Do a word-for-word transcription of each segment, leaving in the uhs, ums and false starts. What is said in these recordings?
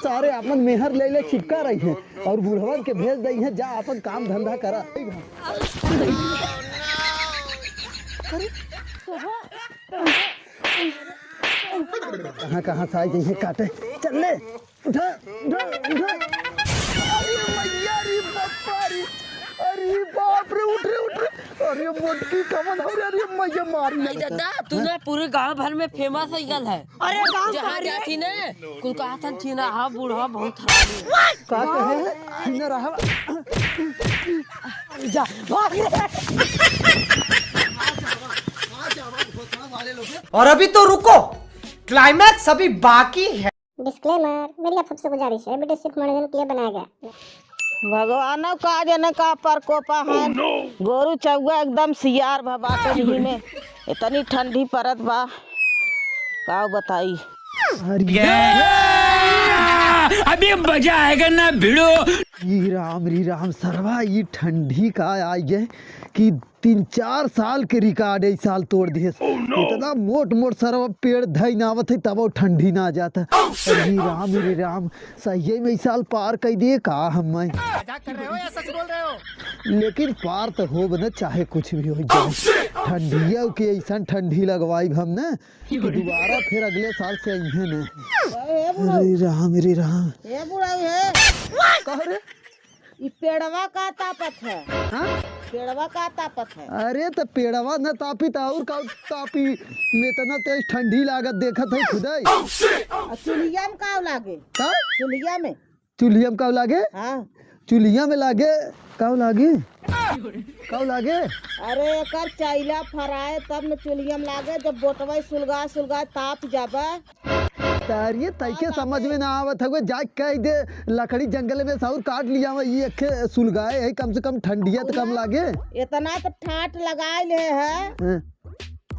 सारे आपन मेहर ले ले चिपका रही हैं और बुढ़वन के भेज दई हैं, जा आपन काम धंधा करा। कहाँ कहाँ से आई गई हैं काटे, चल ले। उठा, उठा, उठा। अरे मैया रे बापा रे। अरे बाप रे, उठ रे, उठ रे। अरे मोटकी कमन हो रे, अरे मैया मारी। नहीं दादा, तू ना पूरे गांव भर में famous हो गल है। अरे गांव जहाँ का रे? जाती ना, कुल कहा था चीना, हाँ बूढ़ा बहुत हरामी। का कहे? चीना रहा। जा, भाग रे। और अभी तो रुको, climax अभी बाकी है। Disclaimer, मेरी आप सबसे गुजारिश है, video सिर्फ मनोरंजन के लिए बनाया गया है। भगवान का जने का प्रकोप है। गोरू चौगा एकदम सियार भा बाटे रही में। इतनी ठंडी परत बा, का बताई। अरे अभी मजा आएगा ना भिड़ो। ई राम री राम सरवा, ई ठंडी का आई है कि तीन चार साल के record ई साल तोड़ दिहे। इतना मोट मोट सरवा पेड़ धई ना आवत है, तब वो ठंडी ना जाता। अरे राम रे राम, सही में ई साल पार कई दिए का हम? मजाक कर रहे हो या सच बोल रहे हो? लेकिन पार तो होब न, चाहे कुछ भी हो जाए। ठंडिया के ऐसन ठंडी लगवाई हम न कि दोबारा फिर अगले साल से अइहे न। ए बुढ़ऊ। अरे राम रे राम। ए बुढ़ऊ हे। कह रे? ई पेड़वा का तापत है? हाँ? पेड़वा का तापत है? अरे त पेड़वा न तापी त और का तापी? में इतना तेज ठंडी लागत देखत है खुदाई। आ चुल्हिया में का लागे? का? चुल्हिया में। चुल्हिया में का लागे? हाँ। चुल्हिया में लागे, का लागे? का लागे? अरे एकर चैला फराए तब न चुल्हिया में लागे, जब बोटवा सुलगा सुलगा ताप जाबे। तारिये तैके समझ में ना आवत हवे, जाके कह दे लकड़ी जंगल में से और काट लिया, ये एक सुलगाए है, कम से कम ठंडिया तो कम लागे। इतना तो ठाट लगाए ले है। हाँ।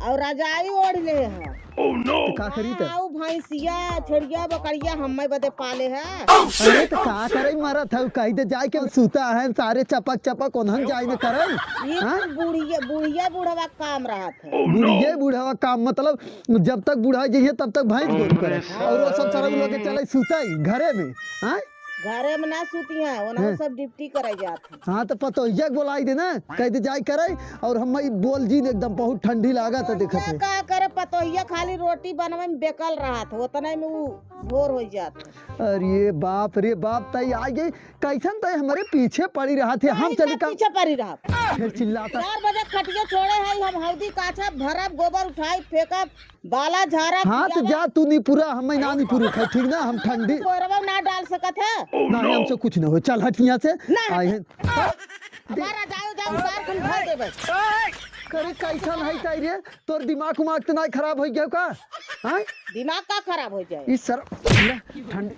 और रजाई ओढ़ ले है। तो का करी त? आऊ भैंसिया, छेड़िया, बकरिया हम्मे बदे पाले है। अरे त का करे मरत है, कही दे जाए के सूता है, सारे चपक चपक ओनहन जाए न करे। ये हाँ? बुढ़िया, बुढ़िया बुढ़वा काम रहत है। बुढ़िया बुढ़वा काम मतलब जब तक बुढ़ा जाइए तब तक भैंस गोरू करे। और वो सब सारा लोग के चले सूता ही घरे में। हाँ? घरे में ना सूती हैं, ओनहन हाँ। सब ड्यूटी करे जात हैं। हाँ, तो पतोहिया के बोलाई दे ना, कह दे जाई करे, और हम ई बोल जी एकदम बहुत ठंडी लागत है, देखत है। का करे, पतोहिया खाली रोटी बनवे में बेकल रहत है, उतने में ऊ भोर हो जात है। अरे बाप रे बाप, तई आ गई, कैसन तई हमरे पीछे पड़ी रहत है, हम काहे चली का का पीछे पड़ी रहत? फिर चिल्लाता। चार बजे खटिया छोड़े है, हम हौदी काछब, भरब, गोबर उठाई, फेंकब, बाला झारा हाँ, तो पियावा। जा तू निपुरा, हम ना निपुरु खाई, ठीक ना? हम ठंडी कोरवा में ना डाल सकत है। नहीं, हमसे कुछ ना हो, चल हट यहाँ से। ना हट। आए हैं। हमारा जाओ, जाओ, बाहर तुम घर देबे। करे कैसन है ताई रे? तोर दिमाग उमाग तो नहीं खराब हो गया का? हाँ? दिमाग का खराब हो जाए? इस सर, ठंडी,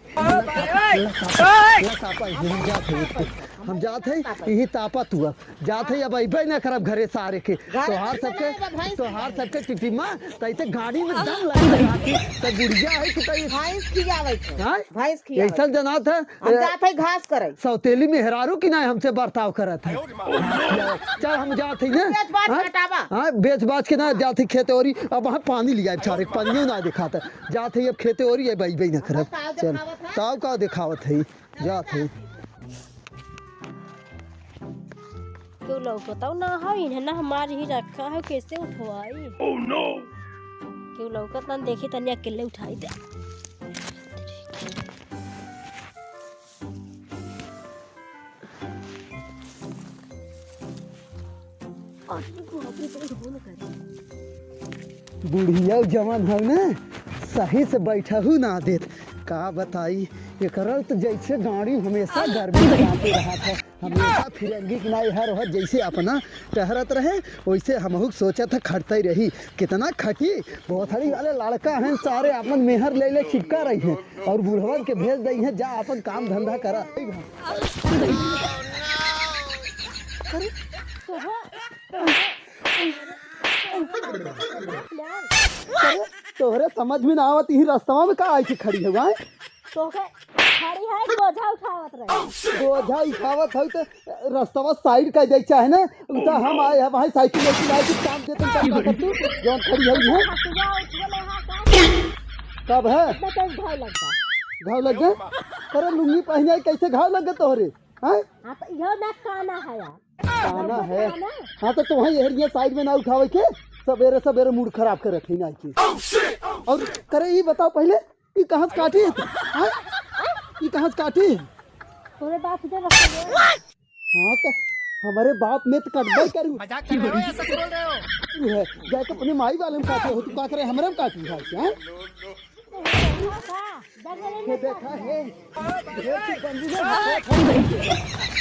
हम जात है, यही तापत हुआ। जात है, अब अइबे ना करब घरे सारे के। घर तोहार में सबके, बनाए बा भैंस तोहार खियावे। सबके टिटिमा, तैते गाड़ी में दम लग रहा थी। तो बुढ़िया है कि तई भैंस खियावे थे। हाँ? भैंस खियावे ऐसा थे। जनात है, हम ए, जात है घास करे। सौतेली मेहरारू की ना हमसे बर्ताव करत है। चल हम जात है ना। बेच बाच हाँ? हटावा। हाँ, बेच बाच के ना जात है खेते ओरी, अब वहाँ पानी लिया, सारे पानियों ना दिखाता। जात है अब खेते ओरी, ये भाई भाई ना करब। बताओ चल, दिखावत है। ताव का दिखावत है? जात है। केहू लौकतौ ना हो, इन्हें ना हमार ही रखा है, कैसे उठवाई? Oh no! केहू लौकत ना, देखी तनी अकेले उठाई दे। बुढ़िया जवन हौ न, सही से बैठहू ना देत। का बताई, एकरा त जैसे गाड़ी हमेशा गर्मी में जाते रहत है, हमेशा फिरंगी के नाई हर वक्त जैसे अपना टहरत रहे, वैसे हमहू सोचत है खटते रही। कितना खटी, भोसड़ी वाले लड़का हैं, सारे अपन मेहर ले ले चिपका रही हैं। और बुढ़वन के भेज दई है, जा अपन काम धंधा करा। अरे, तोहरा, अरे, तोहरे समझ में ना आवत, यही रस्तवा में का आई के खड़ी है, आय? तोहके खड़ी है, बोझा उठावत रहे। बोझा उठावत है तो रस्तवा side कर जाए चाहे ना, उ तो हम आए हैं भाई, साइकिल लेके आए, कुछ काम देते हैं, तब का कर तू, जौन खड़ी है, है? हसुआ उठवले हा का? कब है? इतना तेज घाव लगता। घाव लग गए? करे लुंगी पहिने आई, कैसे घाव लग गए तोहरे? हैं? हाँ, तो इहो ना काना है यार। काना है? काना? हाँ, तो तोहे यहरिया साइड में ना उठावे के, सबेरे सबेरे मूड खराब करत है ना के। और करे, ई बताओ पहले, ई कहाँ से काटी है तू? हैं? ई कहाँ से काटी है? तोरे बाप दे रखे। हाँ, तो हमारे बाप में तो कटबे करू। मजाक कर रहे हो या सच बोल रहे हो? तू है, जाके अपने माई वाले में काटे हो, तू का करे, हमरे में काटी है, हैं? का? जंगल में ये देखा है? ढेर की बंदी ने हाथ उठा ली।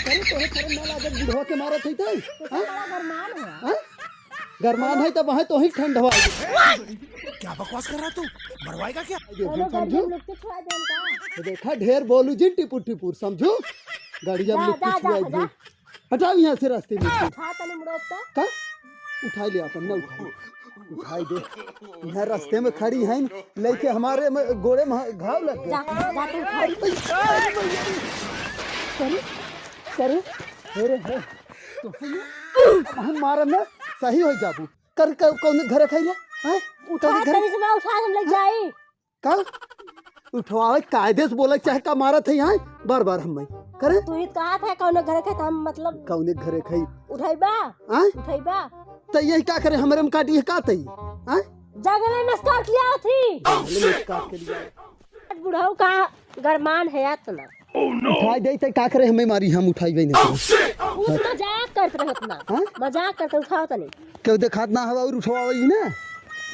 अरे, तोहे शर्म ना लागत, बुढ़वा के मारत है तो? तो हाँ? बड़ा गरमान है। हाँ? गरमान है तब वहाँ तो ही ठंड हवा आई। क्या बकवास कर रहा तू? मरवाएगा क्या? देखो, कोनो समझू? गाड़ी में लुक के छुआ दे उनका। तो देखा, ढेर बोलू जिन टिपुर टिपुर, समझू? गाड़िया में जा, लुक के जा, छुआ जा, दे। जा। हटाओ यहाँ से रास्ते में से। उठा तनी मुड़ो तो। का? उठाई ले अपन, ना उठाई। उठाई दे। यहाँ रास्ते में खड़ी है, लेके हमारे में, गोड़े में घाव लग गया। जा, जा तू उठा। अरे भैया, अरे भैया। करे, करे, हे रे, हे। तो हम मारे में सही हो जाबू। कर, कर, कौन घरे खाई रे? हैं? उठा कौन घरे? तनी से ना उठा, हम लग जाई। का? उठवावे कायदे से बोले, चाहे का मारत है यहाँ? बार बार हम करे? तू ही कहा था कौन घरे खाई, तो हम मतलब कौने घरे खाई? उठाइबा? हाँ? उठाइबा? तो यही का करे, हमरे में काटी है का तई? हाँ? जंगले में से काट लिया थी। जंगले में से काट के लिया। बुढ़ऊ का गरमान है इतना। उठाई दे, तई का करे, हमें मारी, हम उठाइबे नहीं करे। उ तो मजाक करत रहत ना। हाँ? मजाक करत, उठाओ तनी। केहू देखात ना हवा और उठवावे ही ना।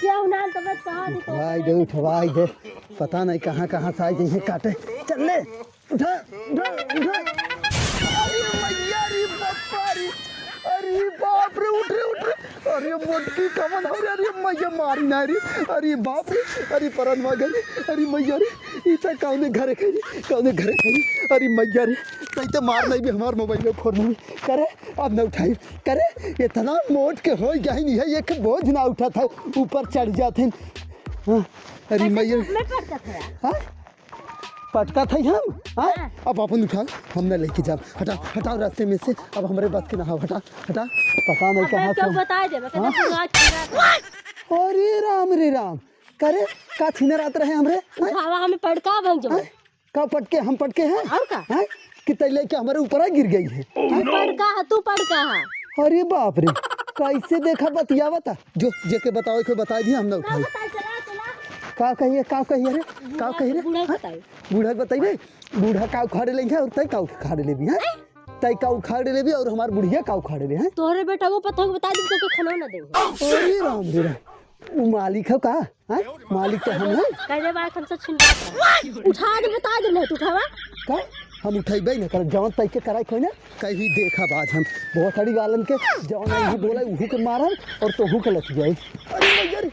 केहू ना, तो बस कहा दी तो उठवाई दे, उठवाई दे। पता नहीं कहाँ, कहाँ से आई जइहे काटे। चल ले, उठा, उठा, उठा। अरे मैया रे, बापा रे। अरे बाप रे, उठ रे, उठ रे। अरे मोटकी कमन हो रे, अरे मैया मारी ना रे। अरे बाप रे, अरे परन मगर, अरे मैया रे। ई त कौने घरे खाई, कौने घरे खाई। अरे मैया रे, तई त मार नहीं भी हमार मोबाइल में फोन नहीं। करे, अब न उठाई। करे, इतना मोट के हो गई है, एक बोझ ना उठा था, ऊपर चढ़ जाते हैं। हाँ, अरे अच्छा, मैया। तो मैं पटकत है। हाँ? पटकत है हम? हाँ? हाँ। अब अपन उठा, हम ना लेके जाब। हटा, हटाओ रास्ते में से, अब हमरे बस के ना हो, हटा, हटा। पता नहीं अब मैं कहाँ क्यों से। बता दे, मैं हाँ? कहता तू आज पूरा अरे राम रे राम, करे, का छीने रात रहे हमरे? हाँ? उठावा हमें पटका भंग जो। हाँ? का पटके, हम पटके हैं? और का? हैं? कि तई लेके हमरे ऊपर आ गिर गई है? तू पटका है, तू पटका है। अरे बाप रे, कैसे देखा बतियावत है? जो, जेके बतावे के बताई दी, हम ना उठाई। बताई, चला, चला। का कहिए, का कहिए रे? का कही रे? बूढ़ा हैं? बताई। बूढ़ा के बताइबे? बूढ़ा का उखाड़े लेंगे और तई का उखाड़े लेबी, हैं? तई का उखाड़े लेबी और हमार बुढ़िया का उखाड़े ले, हैं? तोहरे बेटा वो पता हो बता दे, तो खाना ना दे। अरे राम रे राम, वो मालिक है का? हैं? मालिक तो हम हैं। कहले बा, हमसे छिन बात है। उठा दे, बता दे, नहीं तो उठावा। का? हम उठैबे न करब, जवन तई के कराई खोई ना, कहीं देखब आज हम। बहुत सारी वालन के जवन नहीं बोले, उहू के मारब और तोहू के लग जाए। अरे भैया रे,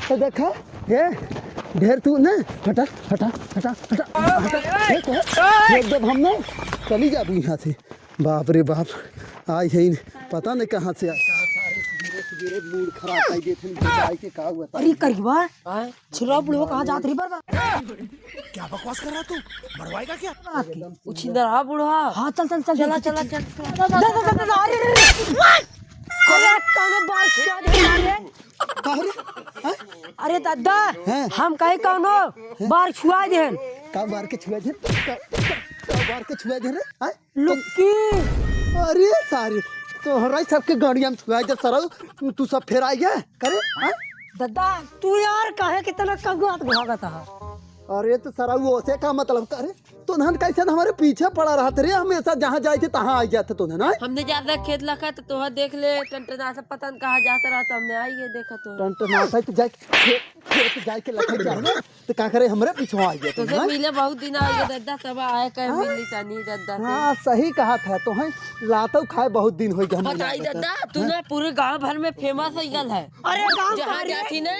तो देखा, ये ढेर तू ना, हटा, हटा, हटा, हटा, हटा। ये तो है, ये जब हम ना चली जाबू यहाँ से। बाप रे बाप, आई है इन, पता नहीं कहाँ से आ। सारे सवेरे सवेरे मूड खराब कर देते हैं, बताई के का हुआ था? अरे करिबा, आय? छिनरा बुढ़वा कहाँ जात रही बार बार? क्या बकवास कर रहा तू? मरवाएगा क्या? उ छिनरा बुढ़वा। हाँ, चल, चल, चल, चला, चल, चला, चल, चल, चल। चल, चल, चल, चल, अरे, अरे, अरे। अरे, काने बार क्या दे रहा है? का हो रे? हैं? अरे दादा, हैं? हम कहीं कौनो बार छुआ देन। का बार के छुआ देन? का, का, का बार के छुआ देन रे? हैं? लुक्की। अरे सारे, तोहरा सबके गाड़िया में छुआ दे सरऊ, तू सब फेराई गए? करे? हैं? दादा, तू यार काहे कितना कगुआत भागत है? अरे तो सरऊ ओसे का मतलब करे? तोन्हन कैसे न हमरे पीछे पड़ा रहत रे, हमेशा जहाँ जाए थे तहाँ आ जाते तोन्हन, आय? हमने ज्यादा खेत लखा तो तोहर देख ले, टंटनासा पता न कहाँ जाता रहता, हमने आई ये देखा तो। टंटनासा तो जाए, खेत, खेत जाए के लखा जाए ना, तो का करे हमरे पीछे आ गया तो तोन्हन, आय? मिले बहुत दिन आ गया दद्दा, तब आए कहे हाँ? मिली तनी दद्दा से। हाँ, सही कहा था, तोहे लातो खाए बहुत दिन हो गया, हमरे बताई लातो दद्दा, खाए। तू हाँ? ना पूरे गांव भर में फेमस हो गल है। अरे गांव जहाँ का रे? जाती ना,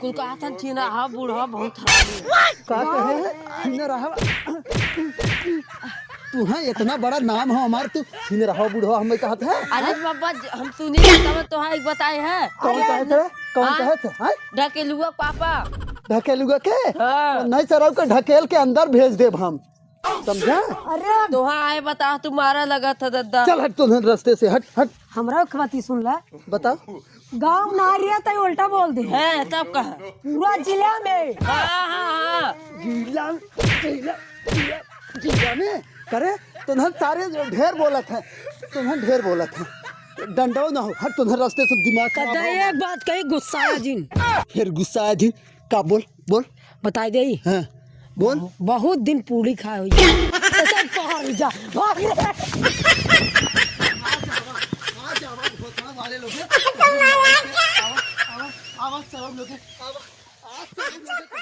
कुल कहा था, "छिनरा बुढ़वा बहुत हरामी है।" का कहे है? छिनरा। तू है, इतना बड़ा नाम हो हमार, तू छिनरा बुढ़वा हमें कहत है? अरे बाबा, ज-, हम सुनी है, तब तो है, एक बताए है। कौन अरे कहत है? कौन हाँ? कहत है? हाँ? ढकेलुआ पापा। ढकेलुआ के? हाँ। नहीं सरऊ के ढकेल के अंदर भेज देब हम। समझा? अरे तोहा आए बता, तुम्हारा लगा था दद्दा। चल हट, तो रस्ते से हट, हट। हमरा एक बात ही सुन ला। बताओ। गांव ना रहे तो उल्टा बोल दे। है, तब कहा? पूरा जिला में। हाँ, हाँ, हाँ। जिला, जिला, जिला। जाने, करे, तुन्हन सारे ढेर बोलत है, तुन्हन ढेर बोलत है। डंडो ना हो, हट तुन्हन रास्ते से, दिमाग खराब हो। एक बात कही, गुस्साया जिन। फिर गुस्साया जिन, का बोल, बोल। बताई देई? हाँ, बोल। बहुत दिन पूड़ी खाए हुई। ऐसा कहा हुई जा, भाग रे। आवाज, आवाज, आवाज, आवाज, आवाज, आवाज, आवाज, आवाज, आवाज, आवाज, आवाज,